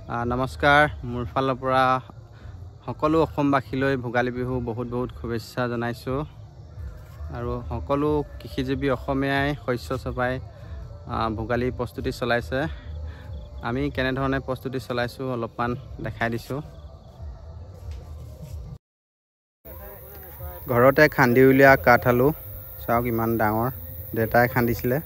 নমস্কাৰ, মোৰ ফালৰ পৰা সকলো অসমবাসীলৈ ভোগালী বিহু বহুত বহুত শুভেচ্ছা জনাইছোঁ। আৰু সকলো কৃষিজীৱী অসমীয়াই শস্য চপাই ভোগালী প্ৰস্তুতি চলাইছে। আমি কেনেধৰণে প্ৰস্তুতি চলাইছোঁ অলপমান দেখাই দিছোঁ। ঘৰতে খান্দি উলিওৱা কাঠ আলু চাওক, ইমান ডাঙৰ, দেউতাই খান্দিছিলে।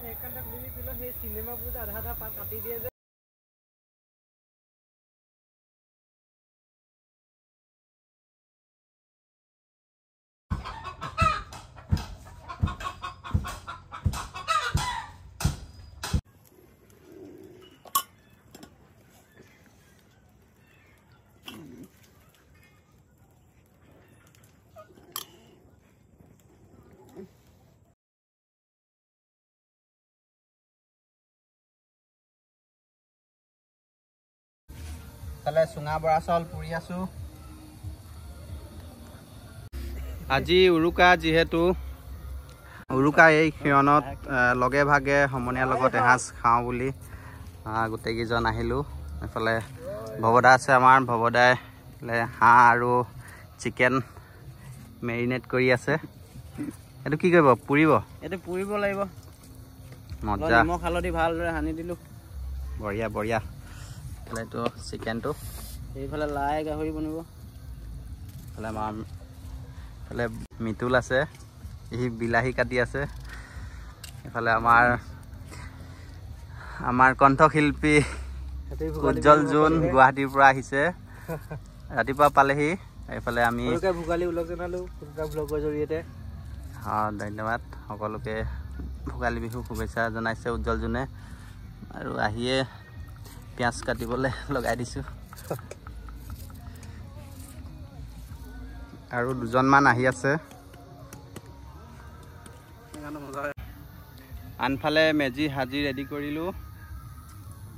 ফালে চুঙা বৰা চাউল পুৰি আছো। আজি উৰুকা, যিহেতু উৰুকা এই ক্ষণত লগে ভাগে সমনীয়াৰ লগত এসাঁজ খাওঁ বুলি গোটেইকেইজন আহিলোঁ। এইফালে ভৱদা আছে, আমাৰ ভৱদাই হাঁহ আৰু চিকেন মেৰিনেট কৰি আছে। এইটো কি কৰিব? পুৰিব। এইটো পুৰিব লাগিব। মজা, নিমখ হালধি ভালদৰে সানি দিলোঁ। বঢ়িয়া বঢ়িয়া। এইটো চিকেনটো, এইফালে লাই গাহৰি বনিব। এইফালে আমাৰ এইফালে মিতুল আছে, সি বিলাহী কাটি আছে। এইফালে আমাৰ আমাৰ কণ্ঠশিল্পী উজ্জ্বল জোন গুৱাহাটীৰ পৰা আহিছে, ৰাতিপুৱা পালেহি। এইফালে আমি ভোগালী ওলগ জনালোঁ ব্লগৰ জৰিয়তে। অঁ, ধন্যবাদ সকলোকে, ভোগালী বিহু শুভেচ্ছা জনাইছে উজ্জ্বল জোনে। আৰু আহিয়ে পিঁয়াজ কাটিবলৈ লগাই দিছোঁ। আৰু দুজনমান আহি আছে। আনফালে মেজি সাজি ৰেডি কৰিলোঁ।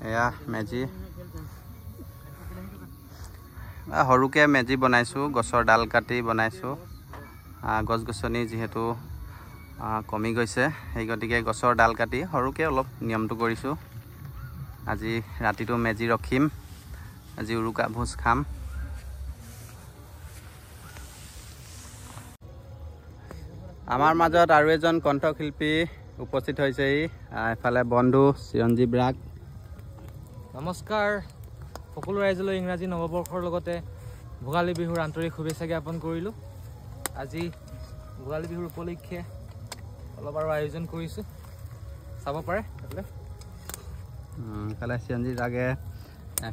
এয়া মেজি, সৰুকৈ মেজি বনাইছোঁ, গছৰ ডাল কাটি বনাইছোঁ। গছ গছনি যিহেতু কমি গৈছে, সেই গতিকে গছৰ ডাল কাটি সৰুকৈ অলপ নিয়মটো কৰিছোঁ। আজি ৰাতিটো মেজি ৰখিম, আজি উৰুকা ভোজ খাম। আমাৰ মাজত আৰু এজন কণ্ঠশিল্পী উপস্থিত হৈছেহি, এফালে বন্ধু চিৰঞ্জীৱ ৰাগ। নমস্কাৰ সকলো ৰাইজলৈ, ইংৰাজী নৱবৰ্ষৰ লগতে ভোগালী বিহুৰ আন্তৰিক শুভেচ্ছা জ্ঞাপন কৰিলোঁ। আজি ভোগালী বিহুৰ উপলক্ষে অলপ আৰু আয়োজন কৰিছোঁ, চাব পাৰে। ইফালে চিৰঞ্জীৱ ৰাগে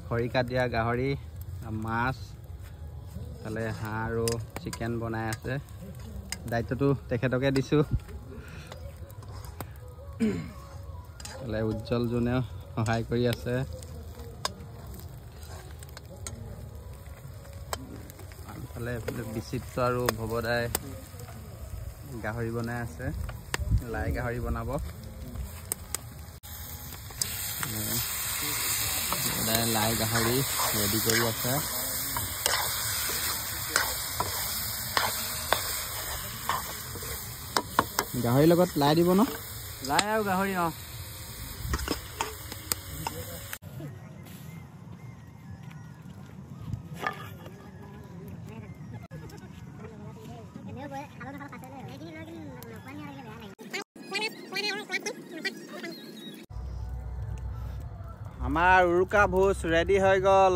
খৰিকা দিয়া গাহৰি, মাছ, ইফালে হাঁহ আৰু চিকেন বনাই আছে। দায়িত্বটো তেখেতকে দিছোঁ। ইফালে উজ্জ্বল জোনেও সহায় কৰি আছে। আনফালে এইফালে বিচিত্ৰ আৰু ভৱদাই গাহৰি বনাই আছে, লাই গাহৰি বনাব। লাই গাহৰি ৰেডি কৰি আছে। গাহৰিৰ লগত লাই দিব ন? লাই আৰু গাহৰি। অঁ, আমাৰ উৰুকা ভোজ ৰেডি হৈ গ'ল।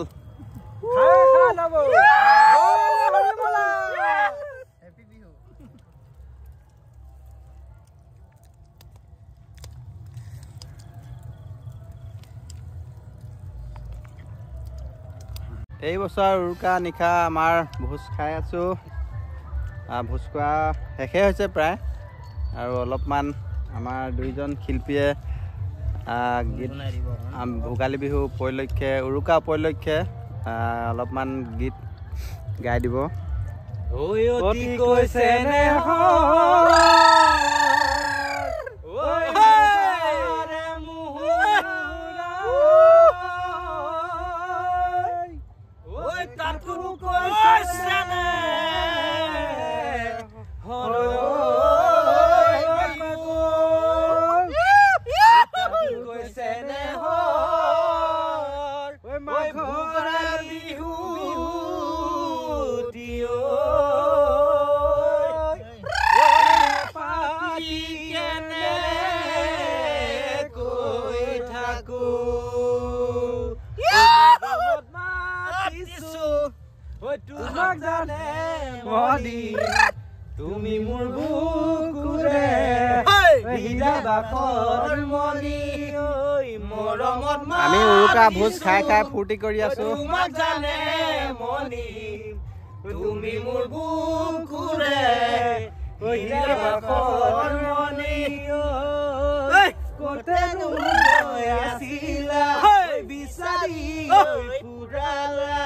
এই বছৰ উৰুকা নিশা আমাৰ ভোজ খাই আছোঁ। ভোজ খোৱা শেষেই হৈছে প্ৰায়, আৰু অলপমান আমাৰ দুইজন শিল্পীয়ে গীত ভোগালী বিহু উপলক্ষে, উৰুকা উপলক্ষে অলপমান গীত গাই দিব। Oi, তোমাক জানে মনি তুমি মোৰ বুকুৰে হৃদয়বাসৰ মণি মৰমত আমি উৰুকা ভোজ খাই খাই ফূৰ্তি কৰি আছো। তোমাক জানে মনি তুমি মোৰ বুকুৰে হৃদয়বাসৰ মণি ক'তেনো গৈ আছিলা বিচাৰি ফুৰালা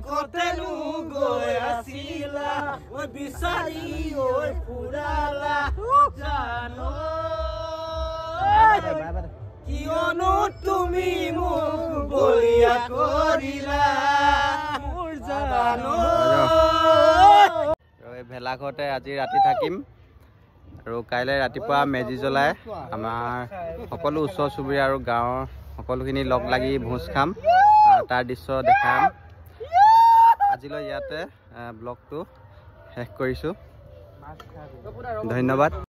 ক'তেনো গৈ আছিলা বিচাৰি ফুৰালা জানো কিয়নো তুমি মোক বলিয়া কৰিলা মোৰ জানো। এই ভেলাঘৰতে আজি ৰাতি থাকিম আৰু কাইলৈ ৰাতিপুৱা মেজি জ্বলাই আমাৰ সকলো ওচৰ চুবুৰীয়া আৰু গাঁৱৰ সকলোখিনি লগ লাগি ভোজ খাম, তাৰ দৃশ্য দেখাম। আজিলৈ ইয়াতে ব্লগটো শেষ কৰিছোঁ, ধন্যবাদ।